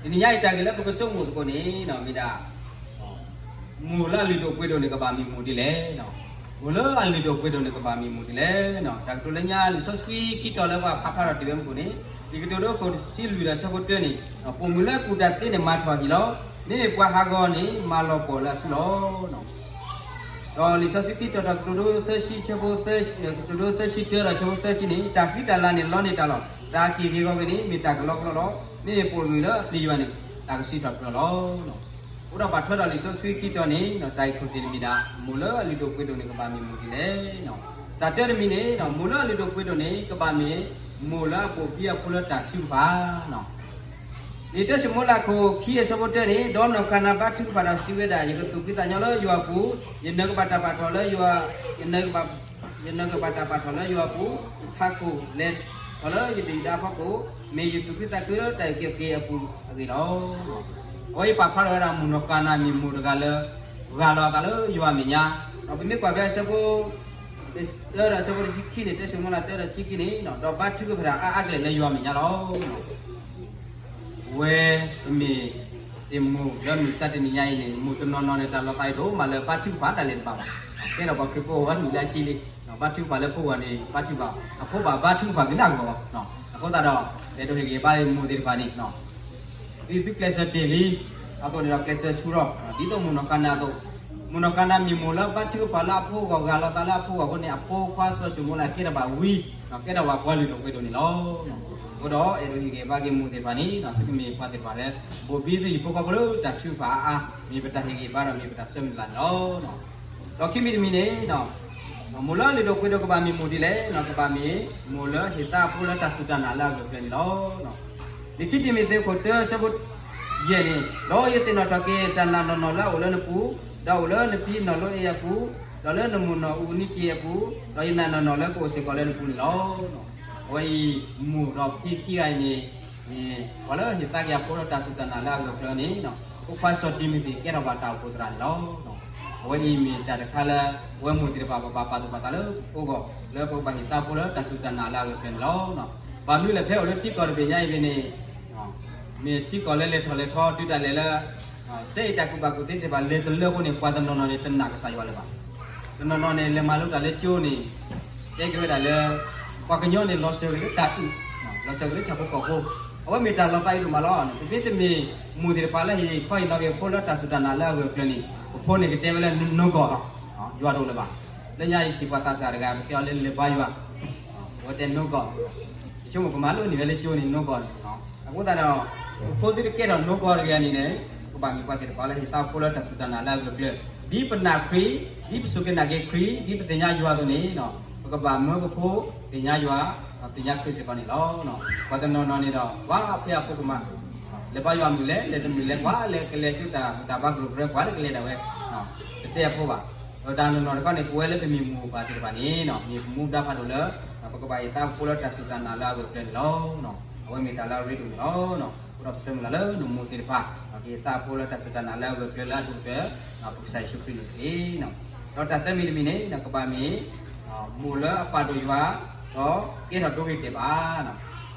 တနံၤညါအံၤတၢ်ဂ့ၢ်လၢပကဆိကမိၣ်သကိးန့ၣ် မ့ၢ်ဒၣ် မိၢ်လၢအလုၢ်ဒိၣ်ပှ့ၤဒိၣ်န့ၣ် ကဘၣ်မ့ၢ်မိၢ်ဒ်လဲၣ်. မိၢ်လၢအလုၢ်ဒိၣ်ပှ့ၤဒိၣ်န့ၣ် ကဘၣ်မ့ၢ်မိၢ်ဒ်လဲၣ်. တၢ်ကတိၤလၢညါ လံာ်စီဆှံခံတီၤလၢပှၤဖးဖးထီၣ်တ့ၢ်ဝဲမုၢ်ကိၣ်န့ၣ် လံာ်ကတိၤဒိခိၣ်တဆံလွံၢ်ဒီးဆၢဖိတၢန့ၣ် ပိာ်မုၣ်လၢအကူၣ်တၢ်သ့န့ၣ် မၤထီၣ်ဟံၣ်လီၤ. မ့မ့ၢ်ပှၤဟးဂီၤန့ၣ် မၤလီၤပှီၢ်လၢအစုလီၤ. ဒီးလံာ်စီဆှံခံတီၤ တၢ်ကတိၤဒိသၢဆံဆၢဖိ ကတိၤဒိသၢဆံတၢဒီးဆၢဖိသၢဆံန့ၣ် တၢ်ဃံတၢ်လၤန့ၣ်လီန့ၢ်တၢ်လီၤ. တၢ်အက့ၢ်ဂ့ၤဂီၤဂ့ၤန့ၣ် မ့ၢ်တၢ်ကလီကလီလီၤ. မ့မ့ၢ်ပိာ်မုၣ်လၢအပျံၤယွၤန့ၣ် တၢ်ကစံးထီၣ်ပတြၢၤလီၤ. အိၣ်ဒီးပာ်ထွဲဒီးလံာ်စီဆှံခံတီၤန့ၣ် တၢ်အံၤခိၣ်သ့ၣ်တမံၤဒၣ် မိၢ်လၢအလုၢ်ဒိၣ်ပှ့ၤဒိၣ်န့ၣ် ကဘၣ်မ့ၢ်မိၢ်ဒ်လဲၣ်. တၢ်တၢတမံၤန့ၣ် မိၢ်လၢအလုၢ်ဒိၣ်ပှ့ၤဒိၣ်န့ၣ် ကဘၣ်မ့ၢ်မိၢ်လၢအဘိၣ်ဘံအဖိလၢတၢ်ထုကဖၣ် လံာ်တၢၡမူၤအ့လးခိၣ်ခံအဆၢဖိတၢန့ၣ် ဒီးနီၢ်ဃၤနၤဘါထုကဖၣ်ဒီးစံးဝဲဒၣ်, ယကသူၣ်ဖှံသးညီလၢယွၤအပူၤ, ယနၢၤကဘၣ်တၢ်ပာ်ထီၣ်လၢယွၤ, ယနၢၤကဘၣ်တၢ်ပာ်ထီၣ်လၢယွၤအပူၤ, ယထးခိၣ်လဲၤထီၣ်လၢယဒုၣ်ယဒါအဖီခိၣ်, မ့ၢ်ယသူၣ်ဖှံသးခုလၢတၢ်အုၣ်က့ၤခီၣ်က့ၤအပူၤအဂ့ၢ်လီၤ. အဝဲအံၤပာ်ဖျါထီၣ်ဝဲဒၣ် မိၢ်နီၢ်ဃၤနၤမ့ၢ်မိၢ်တဂၤလၢ ဂၢ်လီၤအသးလၢယွၤအမဲာ်ညါ, ဒီးပမ့ၢ်ကွၢ်ဖဲအဆၢဖိ တၢဒီးအဆၢဖိတဆံခံန့ၣ်, တၢၡမူၤအ့လးတၢဒီးတဆံခံန့ၣ်, ဒီးဘါထုကဖၣ်တၢ်အါအါကလဲာ်လၢယွၤအမဲာ်ညါလီၤ. အဝဲပမ့ၢ်တ့ၢ်မိၢ်လၢမုၢ်မဆါတနံၤညါအံၤန့ၣ်, မိၢ်တနီၤနီၤန့ၣ် တၢ်လီၤသးအံၤတအိၣ်မးလၢဘါထုကဖၣ်တၢ်လဲၤတဘၣ်ဘၣ်. ကဲထီၣ်ပှၤခရံာ်ဖိအဝဲနုာ်လၢအဆံလံ, ဘါထုကဖၣ်လၢဖိဂီၢ်န့ၣ် ဘါထုကဖၣ်, အဖိဘၣ်ဘါထုကဖၣ်ကနၣ်ဂီၢ်လီၤ. အဃိသတးဒီး အဲၣ်ဒိးဟ့ၣ်ဂံၢ်ဘါမိၢ်သ့ၣ်တဖၣ်န့ၣ် ဒ်သုကျဲးစၢးတ့ၢ်လံအသိးန့ၣ်ဒီး ကျဲးစၢးဆူၣ်ထီၣ်, ဒ်သိးမိၢ်နီၢ်ဃၤနၤအသိး, မိၢ်နီၢ်ဃၤနၤမ့ၢ်မိၢ်လၢဘါထုကဖၣ်လၢအဖိအဂီၢ်, ဂၢ်လီၤသးလၢအဖိအဂီၢ်အဃိန့ၣ်, အဖိခွါစီၤၡမူၤအ့လးကဲထီၣ်ဘၣ်ဝံ, ကဲထီၣ်ဘၣ်ပှၤလုၢ်ဒိၣ်ပှ့ၤဒိၣ်န့ၣ်လီၤ. အဃိဒီးအဲၣ်ဒိးဟ့ၣ်ဂံၢ်ဘါက့ၤမိၢ်သ့ၣ်တဖၣ်န့ၣ်, သုတမ့ၢ်ပှၤသ့ၣ်တဖၣ်လၢ ဘိၣ်ဘံသုဟံၣ်ဖိဃီဖိလၢတၢ်ထုကဖၣ်အါအါ, မ့ၢ်ပတၢ်ဟ့ၣ်ဂံၢ်ဘါဒီးမ့ၢ်ပတၢ်ဆၢမုၢ်လၢ်န့ၣ်လီၤ. ဒီးခံမံၤတမံၤန့ၣ်, မိၢ်လၢအလုၢ်ဒိၣ်ပှ့ၤဒိၣ်ကဘၣ်မ့ၢ်မိၢ်ဒ်လဲၣ်, ကဘၣ်မ့ၢ်မိၢ်လၢဟ့ၣ်သးအဖိလၢတၢ်စူၢ်တၢ်နာ်လၢအဂၢၢ်အကျၢၤန့ၣ်လီၤ. လံာ်ခံတံၤမသ့းခိၣ်တၢဆၢဖိယဲၢ်န့ၣ်, ဒီးယသ့ၣ်နီၣ်ထီၣ်က့ၤတၢ်နာ်နီၢ်နီၢ်လၢအအိၣ်လၢနပူၤ, ဒီးအိၣ်လၢနဖံနီၢ်လိအ့အပူၤ, ဒီးလၢနမိၢ်နီၢ်အူနံက့အပူၤ, ဒီးယနာ်နီၢ်နီၢ်လၢကအိၣ်စ့ၢ်ကီးလၢနပူၤန့ၣ်လီၤ. အဝဲအံၤမိၢ်ဒီးဖံခံဂၤအံၤန့ၣ် မ့ၢ်ပှၤလၢဟ့ၣ်သးက့ၤအဖိလၢတၢ်စူၢ်တၢ်နာ်လၢအဂၢၢ်အကျၢၤန့ၣ်, ဖိခွါစီၤတံၤမသ့းကဲထီၣ်ဘၣ်တၢ်အိၣ်ဖှိၣ်သရၣ်န့ၣ်လီၤ. အဝဲအံၤမ့ၢ်တၢ်တခါလၢ ပဝဲမိၢ်သ့ၣ်တဖၣ် ပဘၣ်ပာ်သူၣ်ပာ်သးလၢပဖိအဂီၢ် လၢပကဘၣ်ဟ့ၣ်သးဖိလၢတၢ်စူၢ်တၢ်နာ်လၢအဂၢၢ်အကျၢၤန့ၣ်လီၤ. ဘၣ်မနုၤလဲၣ် ဖဲအိၣ်လၢထံကီၢ်တဘ့ၣ်ညါအံၤန့ၣ် မ့ၢ်ထံကီၢ်လၢလဲၤထီၣ်လဲၤထီ တုၤဒၣ်လဲာ်လၢ စဲအံၤတၢ်ကူၣ်ဘၣ်ကူၣ်သ့သ့ၣ်တဖၣ်လဲၤတလၢအဃိန့ၣ် ပှၤတနီၤနီၤန့ၣ် တနာ်ကစၢ်ယွၤလၢၤဘၣ်. တနီၤနီၤန့ၣ် လဲၤမၤလိတၢ်လၢကၠိန့ၣ် တဲက့ၤဝဲဒၣ်လၢ ပှၤကညီန့ၣ် လီၤစၢၤက့ၤလၢတၢ်အုၣ်, လီၤစၢၤက့ၤလၢဆၣ်ဖိကီၢ်ဖိ, အဝဲမ့ၢ်တၢ်လီၤသးအံၤဒိၣ်မးလီၤ. ပမ့ၢ်တမ့ၢ်မိၢ်သ့ၣ်တဖၣ်လၢဟ့ၣ်ခီဟ့ၣ်နီၤက့ၤဖိလၢတၢ်စူၢ်တၢ်နာ်လၢအဂၢၢ်အကျၢၤန့ၣ် ပဖိန့ၣ်ကတဲဝဲလၢ no god လီၤ, ယွၤတအိၣ်လၢၤဘၣ်. လၢညါအံၤထံၣ်ပှၤသးစၢ်တဂၤ ပတဲအီၤလၢလဲၤဘါယွၤ အဝဲတဲ no god, ယဆိကမိၣ်ကမၤလိန့ၢ်ဝဲလၢကၠိန့ၣ် no god န့ၣ်လီၤ. အဃိသတးဒီး ပဖိသုတကဲထီၣ် no god တဂ့ၤန့ၣ်န့ၣ်, ပကဘၣ်မ့ၢ်ပှၤသ့ၣ်တဖၣ်လၢဟ့ၣ်သးဖိလၢတၢ်စူၢ်တၢ်နာ်လၢအဂၢၢ်အကျၢၤ, ဒ်ပနာ်ခရံာ်, ဒ်ပစူၢ်က့ၤနာ်က့ၤခရံာ်, ဒ်ပသ့ၣ်ညါယွၤအသိးန့ၣ်, ပကဘၣ်မၢပဖိသ့ၣ်ညါယွၤ, ဒီးသ့ၣ်ညါခရံာ်စ့ၢ်ကီးန့ၣ်လီၤ. ပှၤတနီၤနီၤန့ၣ်ဒီး ပှၤဖဲအဖိကမၤ လဲၤဘါယွၤမုာ်လဲၣ်, လဲၤတမုာ်လဲၣ်, ကွၢ်လဲၤကလဲၤဆူတၢ်ဘူၣ်တၢ်ဘါကရူၢ်ကရၢ ကွၢ်လၢကလဲၤဒၣ်ဝဲ, တတဲအဖိဘၣ်. ဒီးတၢ်နီၢ်နီၢ်တခီန့ၣ် ပဝဲလၢပမ့ၢ်မိၢ်ပၢ်သ့ၣ်တဖၣ်န့ၣ် မ့ၢ်ပမူဒါဖးဒိၣ်လၢ ပကဘၣ်ဟ့ၣ်သးဖိလၢတၢ်စူၢ်တၢ်နာ်လၢအဂၢၢ်အကျၢၤန့ၣ်လီၤ. အဝဲမ့ၢ်တၢ်လၢအရ့ဒိၣ်န့ၣ်လီၤ. အဃိဒီးပဆၢမုၢ်လၢ်လၢနမိၢ်သ့ၣ်တဖၣ် ကဟ့ၣ်သးဖိလၢတၢ်စူၢ်တၢ်နာ်လၢအဂၢၢ်အကျၢၤလၢအဒိၣ်ကတၢၢ် ပကစၢ်ယ့ၣ်ၡူးခရံာ်န့ၣ်တက့ၢ်. ဒီးတၢ်သၢမံၤတမံၤန့ၣ် ကဘၣ်မ့ၢ် မိၢ်လၢအပာ်ဒိၣ်ယွၤ ဒီးကဲထီၣ်ဒိဂ့ၤတဲာ်ဘၣ် လံာ်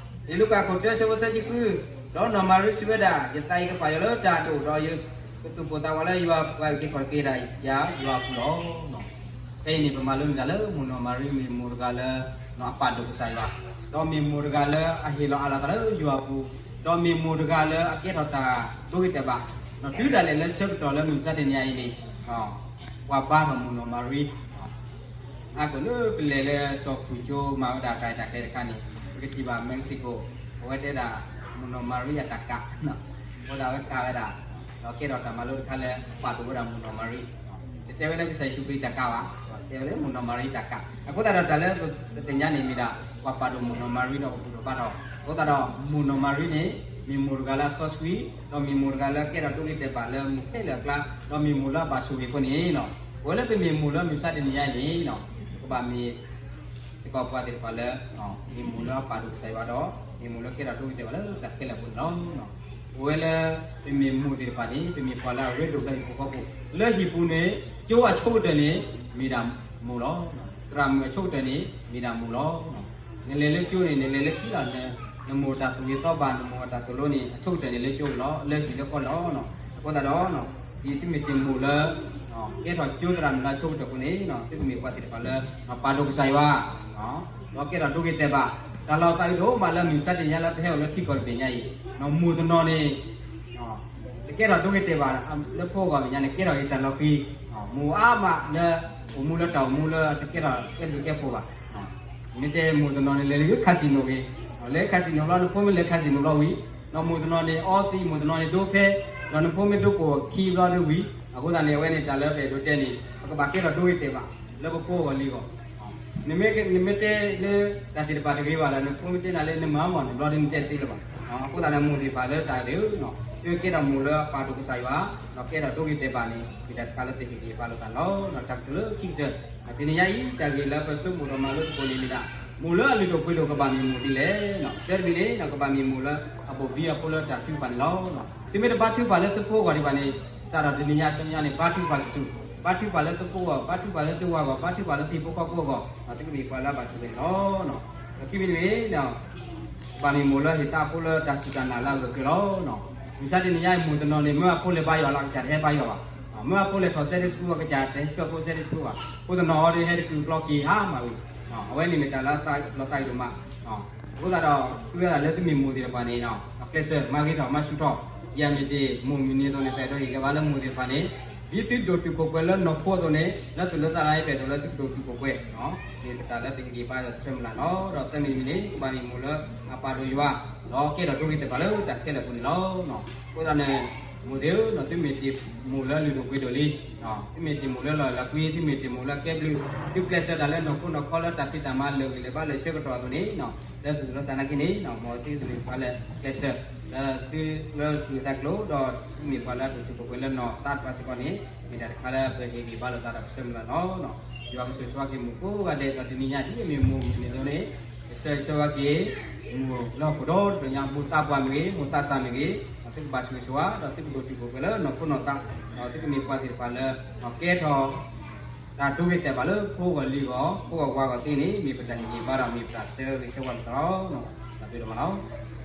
လူၤကၣ်ခိၣ်တၢဆၢဖိသၢဆံဃု, ဒီးနီၢ်မၤရံစံးဝဲဒၣ်, ယသးအံၤကပာ်ယွၤလၢတၢ်အဒိၣ်, ဒီးယကသူၣ်ပိၢ်သးဝးလၢယွၤပှၤအုၣ်က့ၤခီၣ်က့ၤဒၣ်ယၤ ယွၤအပူၤလီၤ. ဖဲအံၤန့ၣ် ပမၤလိန့ၢ်တၢ်လၢမိၢ်နီၢ်မၤရံမ့ၢ်မိၢ်တဂၤလၢ အပာ်ဒိၣ်ကစၢ်ယွၤ, ဒီးမ့ၢ်မိၢ်တဂၤလၢအဟ့ၣ်လီၤအးလီၤသးလၢယွၤအပူၤ, ဒီးမ့ၢ်မိၢ်တဂၤလၢအကဲထီၣ်တၢ်ဒိဂ့ၤတဲာ်ဘၣ်, ဒီးတုၤဒၣ်လဲာ်လၢဆၢကတီၢ်လၢမုၢ်မဆါတနံၤအံၤန့ၣ် ပှၤဘါထီၣ်မိၢ်နီၢ်မၤရံ အါကလုာ်ပလဲၤလၢတီၤဖုၣ်ကၠိမၤဝဲဒၣ်တၢ်ရဲၣ်တၢ်ကျဲၤတခါန့ၣ် ပကထံၣ်ဘၣ် Mexico အဝဲတဲဒၣ် မိၢ်နီၢ်မၤရံအတၢ်ကး, အဃိသတးအဝဲကးဝဲဒၣ်, ဒီးကဲထီၣ်တၢ်မၤလိတခါလၢပာ်ဒိၣ်ဝဲဒၣ်မိၢ်နီၢ်မၤရံ, တတဲဝဲလၢကစၢ်ယ့ၣ်ၡူးခရံာ်တၢ်ကးဘၣ်, တဲဝဲလၢမိၢ်နီၢ်မၤရံတၢ်ကး. အဃိသတးဒီးတၢ်လၢပသ့ၣ်ညါန့ၣ်မ့ၢ်ဒၣ် ပှၤပာ်ဒိၣ်မိၢ်နီၢ်မၤရံဒီးပဘူၣ်ထီၣ်ဘါထီၣ်, အဃိသတးဒီးမိၢ်နီၢ်မၤရံန့ၣ် မ့ၢ်မိၢ်တဂၤလၢအစီဆှံ, ဒီးမ့ၢ်မိၢ်တဂၤလၢအကဲထီၣ်ဒိဂ့ၤတဲာ်ဘၣ်လၢမူခိၣ်လၢအကျါ, ဒီးမ့ၢ်မိၢ်လၢအဘၣ်ဆိၣ်ဂ့ၤအဃိန့ၣ် ပဝဲလၢပမ့ၢ်မိၢ်လၢမုၢ်မဆါတနံၤညါအံၤန့ၣ် ပကဘၣ်မ့ၢ်စ့ၢ်ကီးပှၤသ့ၣ်တဖၣ်လၢ မ့ၢ်မိၢ်လၢအပာ်ဒိၣ်ကစၢ်ယွၤဒီး မ့ၢ်မိၢ်လၢကဲထီၣ်ဒိဂ့ၤတဲာ်ဘၣ်လၢတၢ်ခဲလၢာ်အပူၤန့ၣ်လီၤ. ပဝဲလၢပမ့ၢ်မိၢ်သ့ၣ်တဖၣ်န့ၣ် ပမ့ၢ်ပှၤလၢအရ့ဒိၣ်လၢဟံၣ်ဖိဃီဖိ, လၢဟံၣ်ပူၤန့ၣ် ကၠိအဆိကတၢၢ်န့ၣ် မ့ၢ်ဒၣ်မိၢ်လီၤ. သရၣ်မုၣ်အဆိကတၢၢ်န့ၣ် မ့ၢ်ဒၣ်မိၢ်လီၤ. နလဲၤလၢကၠိန့ၣ် နလဲၤလၢခံလီၤ, န နမိၢ်တၢ်သူၣ်ဂ့ၤသီဘၣ် နမိၢ်အတၢ်သိၣ်လိန့ၣ် အဆိကတၢၢ်န့ၣ်လၢကၠိလီၤ လၢဟံၣ်လၢဃီလီၤ. အဃိသတးဒီး ယသုမ့ၢ်တ့ၢ်မိၢ်လၢ ကဲထီၣ်ကၠိသရၣ်မုၣ်လၢအဆိကတၢၢ်အဃိန့ၣ် သုကမ့ၢ်ပှၤသ့ၣ်တဖၣ်လၢ ပာ်ဒိၣ်ကစၢ်ယွၤ ဒီးကဲထီၣ်ဒိဂ့ၤတဲာ်ဘၣ် တၢ်လီၤသးအုးတအိၣ်မးလၢမုၢ်မဆါတနံၤညါလၢပဟဲအိၣ်လၢထံကီၢ်တဘ့ၣ်ညါအံၤ, မိၢ်တနီၤန့ၣ် တကဲထီၣ်ဒိဂ့ၤတဲာ်ဘၣ် လၢဖိဂီၢ်မဲာ်ညါန့ၣ် ကဲထီၣ်ဂ့ၤတၢ်လီၤဃံၤ, မိၢ်အါမးလၢ အိၣ်မူလၢတၢ်အိၣ်မူလၢတကဲထီၣ်ကဲဘျုးကဲဖှိၣ်ဘၣ်. မ့ၢ်တဲမိၢ်တနီၤန့ၣ် လဲၤလၢ casino ဂ့ၤ, လဲၤ casino ဘျီ နဖိမ့ၢ်လဲၤ casino ဘျီဝံၤ, ဒီးမိၢ်တနီၤန့ၣ် အီသံး မိၢ်တနီၤန့ၣ် ဒိဖဲ, ဒီးနဖိမ့ၢ်ဒိပိာ်ခံဘျီဒီးဝံၤ, အဃိသတးန့ၣ် အဝဲန့ၣ်တၢ်လၢပအဲၣ်ဒိးတဲန့ၣ် ပကဘၣ်ကဲထီၣ်ဒိဂ့ၤတဲာ်ဘၣ် လၢပဖိဂီၢ်လံၤဂီၢ် နမ့ၢ်တဲလၢတၢ်သ့ၣ်တဖၣ်တဂ့ၤဘၣ်ဒီး နဖိမ့ၢ်တဲနၤလၢနမၤမီၢ်န့ၣ် ဘျီဒ်နတဲသ့လၢၤဘၣ်. အဃိသတးန့ၣ် မိၢ်သ့ၣ်တဖၣ်လၢတၢ်ဒုး သုကဲထီၣ်မိၢ်လၢအပာ်ဒိၣ်ကစၢ်ယွၤ, ဒီးကဲထီၣ်ဒိဂ့ၤတဲာ်ဘၣ်န့ၣ် မ့ၢ်တၢ်တခါလၢသုဟ့ၣ်ဂံၢ်ဟ့ၣ်ဘါလိာ်သးန့ၣ်လီၤ. တၢ်ကတိၤလၢခံကတၢၢ် တနံၤညါအံၤ တၢ်ဂ့ၢ်လၢပဆိကမိၣ်ထီၣ်မၤလိသကိးန့ၣ်မ့ၢ်ဒၣ် မိၢ်လၢအလုၢ်ဒိၣ်ပှ့ၤဒိၣ်ကဘၣ်မ့ၢ်မိၢ်ဒ်လဲၣ်. တၢ်တမံၤန့ၣ် ကဘၣ်မ့ၢ်မိၢ်လၢအဘိၣ်ဘံအဖိလၢတၢ်ထုကဖၣ်န့ၣ်လီၤ. သုမ့ၢ်တဘါထုကဖၣ်လၢသုဖိဂီၢ်ဒံးဘၣ်န့ၣ် စးထီၣ်တနံၤညါဆူညါန့ၣ် ဘါထုကဖၣ်တစူၢ်, ဘါထုကဖၣ်လၢသုဖိဂီၢ်, ဘါထုကဖၣ်လၢသုဝၤဂီၢ်, ဘါထုကဖၣ်လၢသုဟံၣ်ဖိဃီဖိအဂီၢ်, သုကမ့ၢ်ပှၤလၢအဘၣ်ဆိၣ်ဂ့ၤန့ၣ်လီၤ. ဒီးခံမံၤတမံၤ ကဘၣ်မ့ၢ်မိၢ်လၢဟ့ၣ်သးအဖိလၢတၢ်စူၢ်တၢ်နာ်လၢအဂၢၢ်ကျၢၤလီၤ. မုၢ်မဆါတနံၤညါအံၤ မိၢ်တနီၤန့ၣ် မၢအဖိလဲၤဘါယွၤလီၤ အကစၢ်တဟဲဘါယွၤဘၣ်. မၢအဖိလဲၤထီၣ် Sunday school အကစၢ်တဟဲဆှၢဖိ Sunday school ဘၣ်. ဖိတနီၤအံၤဒီးဟဲတကုာ်ကျီက့ၤဟါမၢ်ဝံၤ, အဝဲန့ၣ်မ့ၢ်တၢ်လၢလီၤသးအုးဒိၣ်မး. အဃိသတးဒီး သုဝဲဒၣ်လၢသုမ့ၢ်မိၢ်သ့ၣ်တဖၣ်န့ၣ် အကျဲးစၢးမၤဂ့ၤထီၣ်မၤဆူၣ်ထီၣ်, ယမ့ၢ်တ့ၢ်မိၢ်မုၢ်နံၤအသိးန့ၣ် ပအဲၣ်ဒိးဟ့ၣ်ဂံၢ်ဘါလၢမိၢ်သ့ၣ်တဖၣ်န့ၣ် ဒ်သုဒိၣ်တုာ်ခိၣ်ပှဲၤလၢနီၢ်ခိအသိးန့ၣ် လၢသူၣ်လၢသးလၢ ပအဲၣ်ဒိးလၢသုဒိၣ်တုာ်ခိၣ်ပှဲၤ မ့ၢ်ပတၢ်လၢပဟ့ၣ်ဂံၢ်ဘါဒီးဆၢမုၢ်လၢ်လီၤ. ဒီးသၢမံၤတမံၤန့ၣ် ကဘၣ်မ့ၢ်မိၢ်လၢအပာ်ဒိၣ်ယွၤ ဒီးကဲထီၣ်ဒိဂ့ၤတဲာ်ဘၣ်လၢတၢ်ခဲလၢာ်အပူၤန့ၣ်လီၤ. အဃိသတးန့ၣ် မိၢ်သ့ၣ်ဧၢ, သုမ့ၢ်တ့ၢ်မိၢ်လၢလုၢ်ဒိၣ်ပှ့ၤဒိၣ်လံ, သုမ့ၢ်တ့ၢ်မိၢ်လၢလီၢ်လၢကွံ, သုမ့ၢ်တ့ၢ်မိၢ်လၢကဲဘျုး, သုကျဲးစၢးတၢ်လၢနီၢ်ခိနီၢ်ခီလၢတၢ်ဖံးတၢ်မၤလၢာ်ဂ့ၤလၢာ်ဘါလၢာ်ဆၢကတီၢ်အသိးန့ၣ် လၢသူၣ်လၢသးနာ်က့န့ၣ် မ်သုမ့ၢ်ပှၤလၢကျဲးစၢး လၢသုလၢသူၣ်သးကျိၤ ဒီးသုမ့ၢ်ပှၤလၢအဒိၣ်တုာ်ခိၣ်ပှဲၤလၢနီၢ်သးတဖၣ်စ့ၢ်ကီးန့ၣ် မ့ၢ်တၢ်တခါလၢပဟ့ၣ်ဂံၢ်ဘါလိာ်သးဒီးပဆၢမုၢ်လၢ်လီၤ. ယွၤကဆိၣ်ဂ့ၤဆိၣ်ဝါက့ၤမိၢ်ကိးဂၤဒဲး ဒီးတနံၤညါဒ်အမ့ၢ်မိၢ်မုၢ်နံၤအသိးန့ၣ် ကဆိၣ်ဂ့ၤဆိၣ်ဝါက့ၤ မိၢ်လၢဟီၣ်ခိၣ်ဒီတဖျၢၣ်ညါ မိၢ်သးပှၢ်မ့ၢ်ဂ့ၤ မိၢ်သးစၢ်မ့ၢ်ဂ့ၤ ဒီးသုကဘၣ်ဆိၣ်ဂ့ၤဆိၣ်ဝါ ဒီးသုကဒိၣ်တုာ်ခိၣ်ပှဲၤလၢနီၢ်ခိနီၢ်သး ဒီးသုကမ့ၢ်ပှၤသ့ၣ်တဖၣ်လၢ ကဲထီၣ် တၢ်ဒိဂ့ၤတဲာ်ဘၣ်လၢဖိဂီၢ်လံၤဂီၢ် ဖိဂီၢ်ဝၤဂီၢ်သ့န့ၣ် မ့ၢ်ပတၢ်ဟ့ၣ်ဂံၢ်ဘါဒီးမ့ၢ်ပတၢ်ဆၢဂ့ၤဆၢဝါလိာ်သးလီၤ. တၢ်ဘျုးဒိၣ်မးလီၤ.